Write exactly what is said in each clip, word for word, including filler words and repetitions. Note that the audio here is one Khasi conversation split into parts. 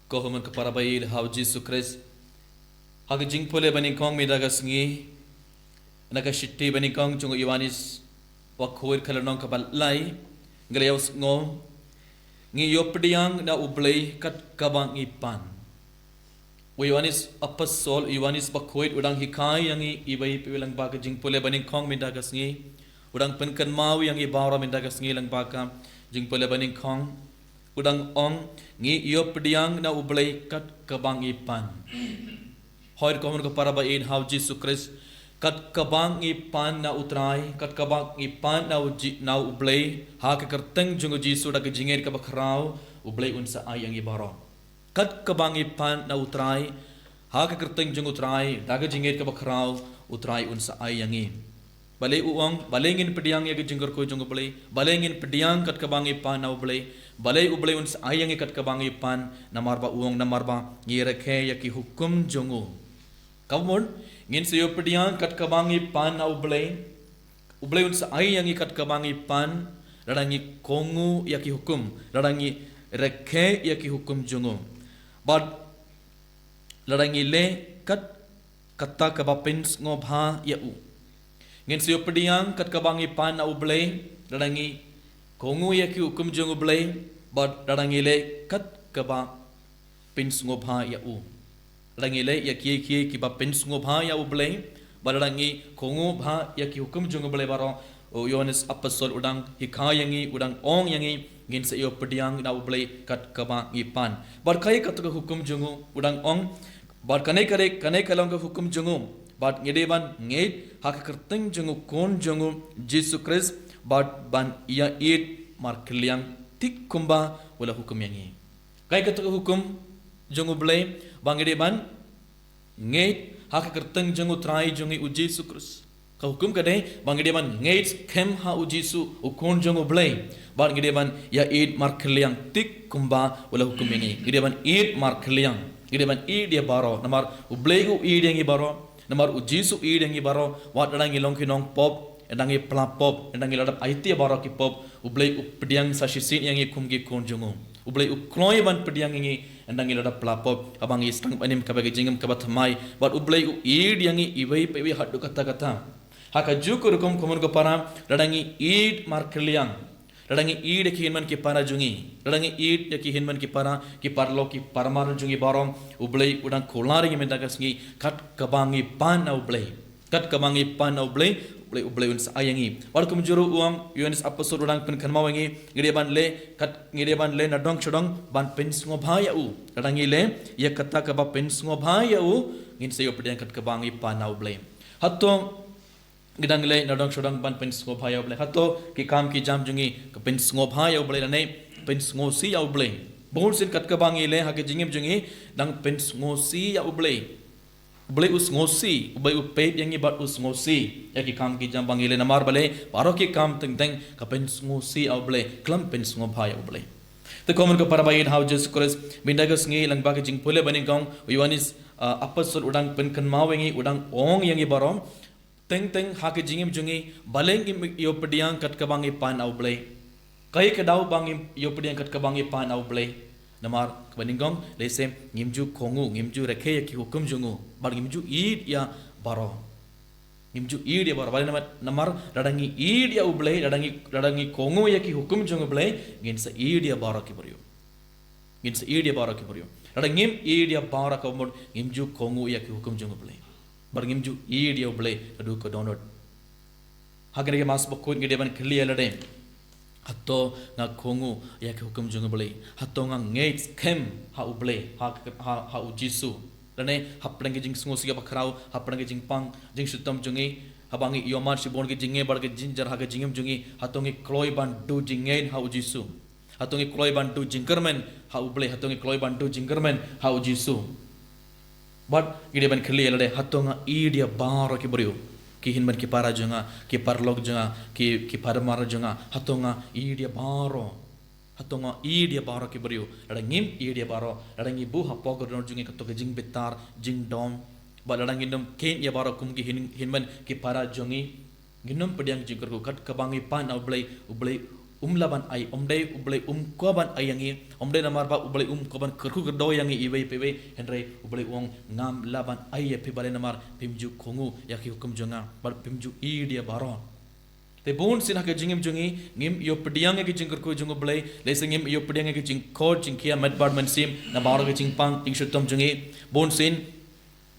Ko hynmen ko para ba ïeit ha u Jisu Khrist. Ha ka jingpule banyngkong mynta ka sngi, na ka shithi banyngkong jong u Ïoannis, bakhuid ka lynnong kaba lai, ngi la ïohsngew, ngi ïoh pdiang na U Blei kat kaba ngi pan. U Ïoannis apostol, Ïoannis bakhuid u dang hikai ïa ngi iwei pa iwei lyngba ka jingpule banyngkong mynta ka sngi. U dang pynkynmaw ïa ngi baroh mynta ka sngi lyngba ka jingpule banyngkong. U dang ong, ngi ïoh pdiang na U Blei kat kaba ngi pan. Hooid ko hynmen ko para ba ïeit ha u Jisu Khrist, kat kaba ngi pan na U Trai, kat kaba ngi pan na U Ji-, na U Blei, ha ka kyrteng jong u Jisu da ka jingngeit kaba khraw, U Blei un sa ai ïa ngi baroh. Kat kaba ngi pan na U Trai, ha ka kyrteng jong U Trai, da ka jingngeit kaba khraw, U Trai un sa ai ïa ngi. Balei u ong, balei ngin pdiang ïa ka jingkyrkhu jong U Blei, balei ngin pdiang kat kaba ngi pan na U Blei, balei U Blei un sa ai ïa ngi kat kaba ngi pan, namar ba u ong, namar ba ngi rakhe ïa ki hukum jong u. Kaba mut, ngin sa ïoh pdiang kat kaba ngi pan na U Blei, U Blei un sa ai ïa ngi kat kaba ngi pan, lada ngi kohnguh ïa ki hukum, lada ngi rakhe ïa ki hukum jong u. Bad lada ngi leh kat kata kaba pynsngewbha ïa u. Ngin sa ïoh pdiang kat kaba ngi pan na U Blei, lada ngi kohnguh ïa ki hukum jong U Blei, bad lada ngi leh kat kaba pynsngewbha ïa u. Lada ngi leh ïa kiei kiei kiba pynsngewbha ïa U Blei, bad lada ngi kohnguh bha ïa ki hukum jong U Blei baroh, u Ïoannis apostol u dang hikai ïa ngi, u dang ong ïa ngi, ngin sa ïoh pdiang na U Blei kat kaba ngi pan. Bad kaei kata ka hukum jong u, u dang ong, bad kane ka dei, kane ka long ka hukum jong u, bad ngi dei ban ngeit ha ka kyrteng jong u Khun jong u Jisu Khrist, bad ban ïa ïeit markylliang tik kumba u la hukum ïa ngi. Kaei kata ka hukum jong U Blei, ba ngi dei ban ngeit ha ka kyrteng jong U Trai jong ngi u Jisu Khrist. Ka hukum ka dei ba ngi dei ban ngeit skhem ha u Jisu, u Khun jong U Blei. Bad ngi dei ban ïa ïeit markylliang tik kumba u la hukum ïa ngi. Ngi dei ban ïeit markylliang. Ngi dei ban ïeit ïa baroh. Namar U Blei u ïeit ïa ngi baroh. Namar u Jisu u ïeit ïa ngi baroh. Wat lada ngi long ki nongpop, lada ngi pla pop, lada ngi la dep aiti ïa baroh ki pop, U Blei u pdiang sa shisien ïa ngi kum ki khun jong u. U Blei u kloi ban pdiang ïa ngi, lada ngi la dep pla pop, haba ngi sdang ban im kaba ka jingim kaba thymmai, bad U Blei u ïeit ïa ngi iwei pa iwei haduh katta katta. Ha kajuh ka rukom ko hynmen ko para, lada ngi ïeit markylliang, lada ngi ïeit ïa ki hynmen ki para jong ngi, lada ngi ïeit ïa ki hynmen ki para, ki paralok ki parmar jong ngi baroh, U Blei u dang kular ïa ngi mynta ka sngi, kat kaba ngi pan na U Blei. Kat kaba ngi pan na U Blei, U Blei, U Blei un sa ai ïa ngi. Wat kumjuh ruh u ong, Ïoannis apostol u dang pynkynmaw ïa ngi, ngi dei ban leh, kat ngi dei ban leh nadong shadong, ban pynsngewbha ïa u. Lada ngi leh ïa kata kaba pynsngewbha ïa u, ngin sa ïoh pdiang kat kaba ngi pan na U Blei. Hato ngi dang leh nadong shadong ban pynsngewbha ïa U Blei? Hato ki kam ki jam jong ngi ka pynsngewbha ïa U Blei lane pynsngewsih ïa U Blei? Bun sien kat kaba ngi leh ha ka jingim jong ngi dang pynsngewsih ïa U Blei. U Blei u sngewsih, U Blei u peit ïa ngi bad u sngewsih ïa ki kam ki jam ba ngi leh. Namar balei? Baroh ki kam teng teng ka pynsngewsih ïa U Blei, khlem pynsngewbha ïa U Blei. Te ko hynmen ko para ba ïeit ha u Jisu Khrist, mynta ka sngi lyngba ka jingpule banyngkong, u Ïoannis, ah, apostol u dang pynkynmaw ïa ngi, u dang ong ïa ngi baroh, teng teng ha ka jingim jong ngi, balei ngim ïoh pdiang kat kaba ngi pan na U Blei? Kaei ka daw ba ngim ïoh pdiang kat kaba ngi pan na U Blei? Namar kaba nyngkong, lehse ngim ju kohnguh, ngim ju rakhe ïa ki hukum jong u, bad ngim ju ïeit ïa baroh. Ngim ju ïeit ïa baroh. Balei? Namar, namar lada ngi ïeit ïa U Blei, lada ngi, lada ngi kohnguh ïa ki hukum jong U Blei, ngin sa ïeit ïa baroh ki briew. Ngin sa ïeit ïa baroh ki briew. Lada ngim ïeit ïa baroh, ka mut ngim ju kohnguh ïa ki hukum jong U Blei. Bad ngim ju ïeit ïa U Blei haduh ka dohnud. Ha kane ka Mass bakhuid ngi dei ban kylli ïa lade, hato nga kohnguh ïa ki hukum jong U Blei? Hato nga ngeit skhem ha U Blei, ha, ha, ha u Jisu? Lane hapdeng ka jingsngewsih kaba khraw, hapdeng ka jingpang jingshitom jong ngi, haba ngi ïohmad shibun ki jingeh bad ki jingjia ha ka jingim jong ngi, hato ngi kloi ban duh jingngeit ha u Jisu? Hato ngi kloi ban duh jingkyrmen ha U Blei? Hato ngi kloi ban duh jingkyrmen ha u Jisu? Bad ngi dei ban kylli ïa lade, hato nga ïeit ïa baroh ki briew, ki hynmen ki para jong nga, ki paralok jong nga, ki, ki parmar jong nga? Hato nga ïeit ïa baroh? Hato nga ïeit ïa baroh ki briew? Lada ngim ïeit ïa baroh, lada ngi buh hapoh ka dohnud jong ngi kato ka jingbitar, jingdom, bad lada ngim kheiñ ïa baroh kum ki hyn-, hynmen ki para jong ngi, ngim pdiang jingkyrkhu. Kat kaba ngi pan na U Blei, U Blei Um lah ban ai, ym dei U Blei um kwah ban ai ïa ngi, ym dei namar ba U Blei um kwah ban kyrkhu kyrdoh ïa ngi iwei pa iwei, hynrei U Blei u ong ngam lah ban ai ïa phi balei namar phim ju kohnguh ïa ki hukum jong nga, bad phim ju ïeit ïa baroh. Te bun sien ha ka jingim jong ngi, ngim ïoh pdiang ïa ka jingkyrkhu jong U Blei, lehse ngim ïoh pdiang ïa ka jingkhot jingkhia met bad mynsiem, na baroh ka jingpang jingshitom jong ngi, bun sien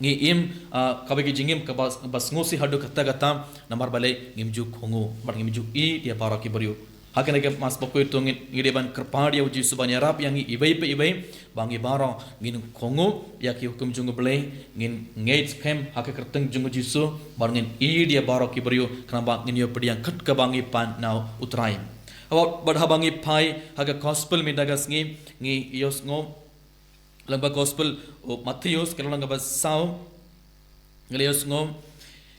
ngi im, ah, kaba ka jingim kaba, ba sngewsih haduh katta katta, namar balei ngim ju kohnguh, bad ngim ju ïeit ïa baroh ki briew. Ha kane ka Mass bakhuid to ngi, ngi dei ban kyrpad ïa U Jisu ban ïarap ïa ngi iwei pa iwei, ba ngi baroh ngin kohnguh ïa ki hukum jong U Blei, ngin ngeit skhem ha ka kyrteng jong U Jisu, bad ngin ïeit ïa baroh ki briew, khnang ba ngin ïoh pdiang kat kaba ngi pan na U Trai. Haba, bad haba ngi phai ha ka gospel mynta ka sngi, ngi ïohsngew lyngba gospel u Mathaios, ka lynnong kaba saw, ngi la ïohsngew,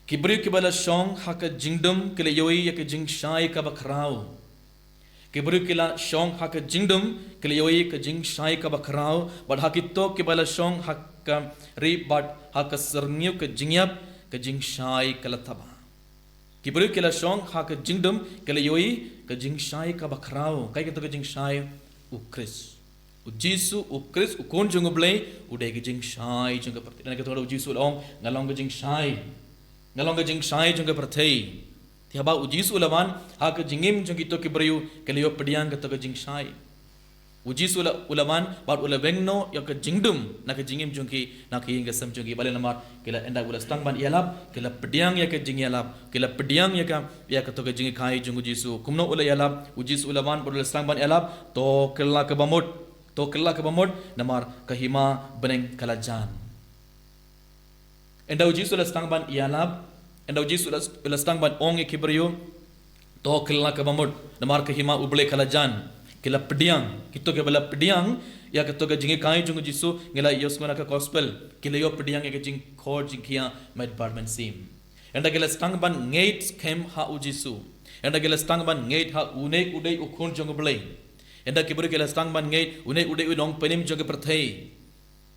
ki briew kiba la shong ha ka jingdum ki la ïohi ïa ka jingshai kaba khraw. Ki briew ki la shong ha ka jingdum ki la ïohi ka jingshai kaba khraw, bad ha kito kiba la shong ha ka ri bad ha ka syrngiew ka jingïap, ka jingshai ka la thaba. Ki briew ki la shong ha ka jingdum ki la ïohi ka jingshai kaba khraw. Kaei kato ka jingshai? U Khrist. U Jisu, U Khrist, U Khun jong U Blei, u dei ka jingshai jong ka pyrthei. Dei na kato ka daw U Jisu u la ong, nga long ka jingshai. Nga long ka jingshai jong ka pyrthei. Te haba U Jisu u la wan ha ka jingim jong kito ki briew, ki la ïoh pdiang kato ka jingshai. U Jisu u la, u la wan bad u la weng noh ïa ka jingdum na ka jingim jong ki, na ka ïing ka sem jong ki. Balei namar ki la, ynda u la sdang ban ïalap, ki la pdiang ïa ka jingïalap, ki la pdiang ïa ka, ïa kato ka jinghikai jong U Jisu. Kumno u la ïalap? U Jisu u la wan bad u la sdang ban ïalap, to kylla kaba mut, to kylla kaba mut, namar ka hima bneng ka la jan. Ynda U Jisu u la sdang ban ïalap, ynda U Jisu u la, u la sdang ban ong ïa ki briew, to kylla kaba mut, namar ka hima U Blei ka la jan. Ki la pdiang, kito kiba la pdiang ïa kato ka jinghikai jong U Jisu, ngi la ïohsngew na ka gospel, ki la ïoh pdiang ïa ka jingkhot jingkhia met bad mynsiem. Ynda ki la sdang ban ngeit skhem ha U Jisu, ynda ki la sdang ban ngeit ha une u dei U Khun jong U Blei, ynda ki briew ki la sdang ban ngeit une u dei U Nongpynim jong ka pyrthei.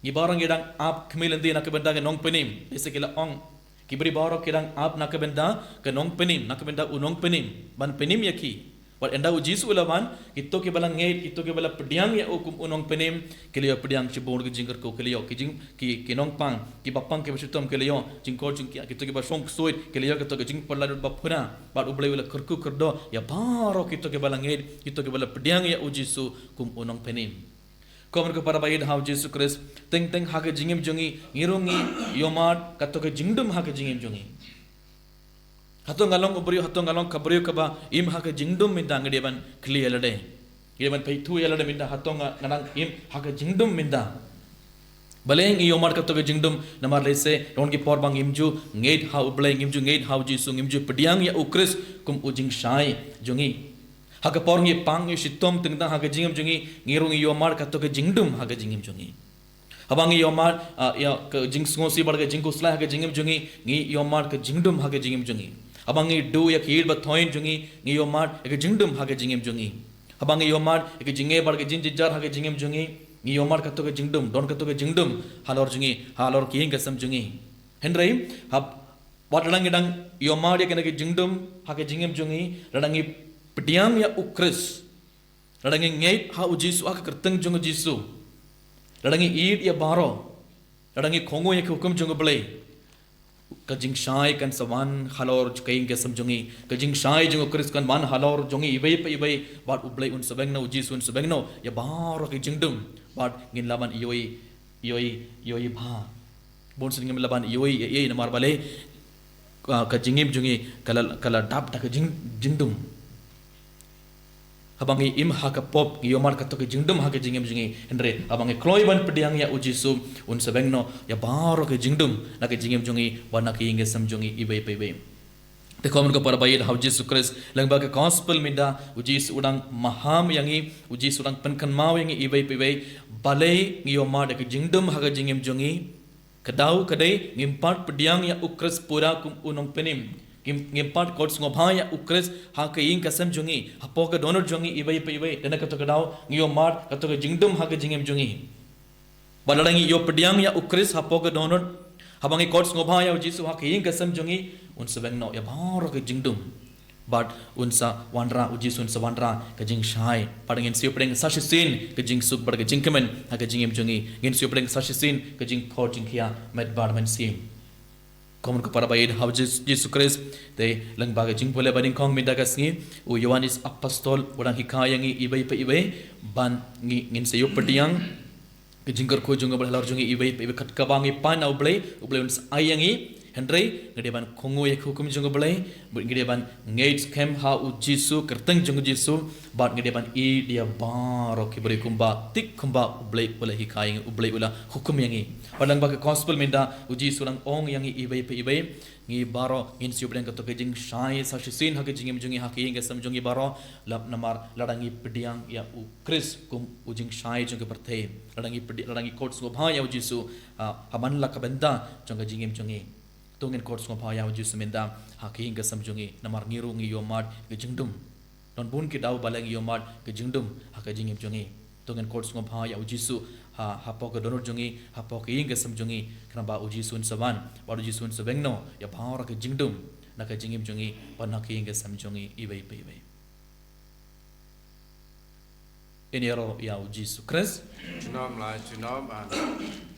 Ngi baroh ngi dang ap khmih lynti na ka bynta ka Nongpynim, lehse ki la ong. Ki briew baroh ki dang ap na ka bynta ka Nongpynim, na ka bynta U Nongpynim ban pynim ïa ki. Bad ynda U Jisu u la wan, kito kiba la ngeit, kito kiba la pdiang ïa u kum U Nongpynim, ki la ïoh pdiang shibun ki jingkyrkhu, ki la ïoh ki jing, ki, ki nongpang, kiba pang kiba shitom ki la ïoh jingkhot jingkhia, kito kiba shong ksuid ki la ïoh kato ka jingpyllait bapura. Bad U Blei u la kyrkhu kyrdoh ïa baroh kito kiba la ngeit, kito kiba la pdiang ïa U Jisu kum U Nongpynim. Ko mon ko para baieit ha U Jisu Khrist, teng teng ha ka jingim jong ngi, ngi ruh ngi ïohmad kato ka jingdum ha ka jingim jong ngi. Hato nga long u briew, hato nga long ka briew kaba im ha ka jingdum mynta? Ngi dei ban khlieh ïa lade, ngi dei ban pyrthuh ïa lade mynta, hato nga, nga dang im ha ka jingdum mynta? Balei ngi ïohmad kato ka jingdum? Namar lehse don ki por ba ngim ju ngeit ha U Blei, ngim ju ngeit ha U Jisu, ngim ju pdiang ïa U Khrist kum U Jingshai jong ngi. Ha ka por ngi pang, ngi shitom, teng teng ha ka jingim jong ngi, ngi ruh ngi ïohmad kato ka jingdum ha ka jingim jong ngi. Haba ngi ïohmad, ah, ïa ka jingsngewsih bad ka jingkhuslai ha ka jingim jong ngi, ngi ïohmad ka jingdum ha ka jingim jong ngi. Haba ngi duh ïa ka ïeit bathoiñ jong ngi, ngi ïohmad ïa ka jingdum ha ka jingim jong ngi. Haba ngi ïohmad ïa ka jingeh bad ka jingjynjar ha ka jingim jong ngi, ngi ïohmad kato ka jingdum, don kato ka jingdum halor jong ngi, halor ka ïing ka sem jong ngi. Hynrei hab wat lada ngi dang ïohmad ïa kane ka jingdum ha ka jingim jong ngi, lada ngi pdiang ïa U Khrist, lada ngi ngeit ha U Jisu, ha ka kyrteng jong U Jisu, lada ngi ïeit ïa baroh, lada ngi kohnguh ïa ki hukum jong U Blei, ka jingshai kan sa wan halor ka ïing ka sem jong ngi. Ka jingshai jong U Khrist kan wan halor jong ngi iwei pa iwei, bad U Blei un sa weng noh, U Jisu un sa weng noh ïa baroh ki jingdum, bad ngin lah ban ïohi, ïohi, ïohi bha. Bun sien ngim lah ban ïohi ïa, ïa namar balei? Ka, ka jingim jong ngi ka la, ka la dap da ka jing, jingdum. Haba ngi im ha ka pop, ngi ïohmad kato ka jingdum ha ka jingim jong ngi. Hynrei haba ngi kloi ban pdiang ïa U Jisu, un sa weng noh ïa baroh ka jingdum na ka jingim jong ngi, bad na ka ïing ka sem jong ngi iwei pa iwei. Te ko mon ko para baieit ha U Jisu Khrist, lyngba ka gospel mynta, U Jisu u dang maham ïa ngi, U Jisu u dang pynkynmaw ïa ngi iwei pa iwei, balei ngi ïohmad ïa ka jingdum ha ka jingim jong ngi. Ka daw ka dei, ngim pat pdiang ïa U Khrist pura kum U Nongpynim. Ngim, ngim pat kot sngewbha ïa U Khrist ha ka ïing ka sem jong ngi, hapoh ka dohnud jong ngi iwei pa iwei. Te na kato ka daw ngi ïohmad kato ka jingdum ha ka jingim jong ngi. Bad lada ngi ïoh pdiang ïa U Khrist hapoh ka dohnud, haba ngi kot sngewbha ïa U Jisu ha ka ïing ka sem jong ngi, un sa weng noh ïa baroh ka jingdum. Bad un sa wanrah, u Jisu un sa wanrah ka jingshai. Bad ngin sa ïoh pdiang sa shisien ka jingsuk bad ka jingkmen ha ka jingim jong ngi. Ngin sa ïoh pdiang sa shisien ka jingkhot jingkhia met bad mynsiem. Kumno ko para ba ïeit ha u Jis-, Jisu Khrist, te lyngba ka jingpule ba nyngkong mynta ka sngi, u Ïoannis Apostol u dang hikai ïa ngi iwei pa iwei, ban ngi, ngin sa ïoh pdiang ka jingkyrkhu jong U Blei halor jong ngi iwei pa iwei, kat kaba ngi pan na U Blei, U Blei un sa ai ïa ngi. Hynrei ngi dei ban kohnguh ïa ka hukum jong U Blei, ngi dei ban ngeit skhem ha u Jisu, kyrteng jong u Jisu, bad ngi dei ban ïeit ïa baroh ki briew kumba, tik kumba U Blei u la hikai ïa ngi, U Blei u la hukum ïa ngi. Bad lyngba ka gospel mynta, u Jisu u dang ong ïa ngi iwei pa iwei, ngi baroh ngin sa ïoh pdiang kato ka jingshai sa shisien ha ka jingim jong ngi, ha ka ïing ka sem jong ngi baroh, lap namar lada ngi pdiang ïa u Khrist kum u jingshai jong ka pyrthei. Lada ngi pdi-, lada ngi khot sngewbha ïa u Jisu, ah, ha man la ka bynta jong ka jingim jong ngi. To ngin khot sngewbha ïa u Jisu mynta ha ka ïing ka sem jong ngi, namar ngi ruh ngi ïohmad ka jingdum. Don bun ki daw ba la ngi ïohmad ka jingdum ha ka jingim jong ngi. To ngin khot sngewbha ïa u Jisu ha, hapoh ka dohnud jong ngi, hapoh ka ïing ka sem jong ngi, khnang ba u Jisu un sa wan, ba u Jisu un sa bynriew ïa baroh ka jingdum na ka jingim jong ngi, bad na ka ïing ka sem jong ngi iwei pa iwei. Ngin ïaroh ïa u Jisu Khrist. Junom la junom, amen.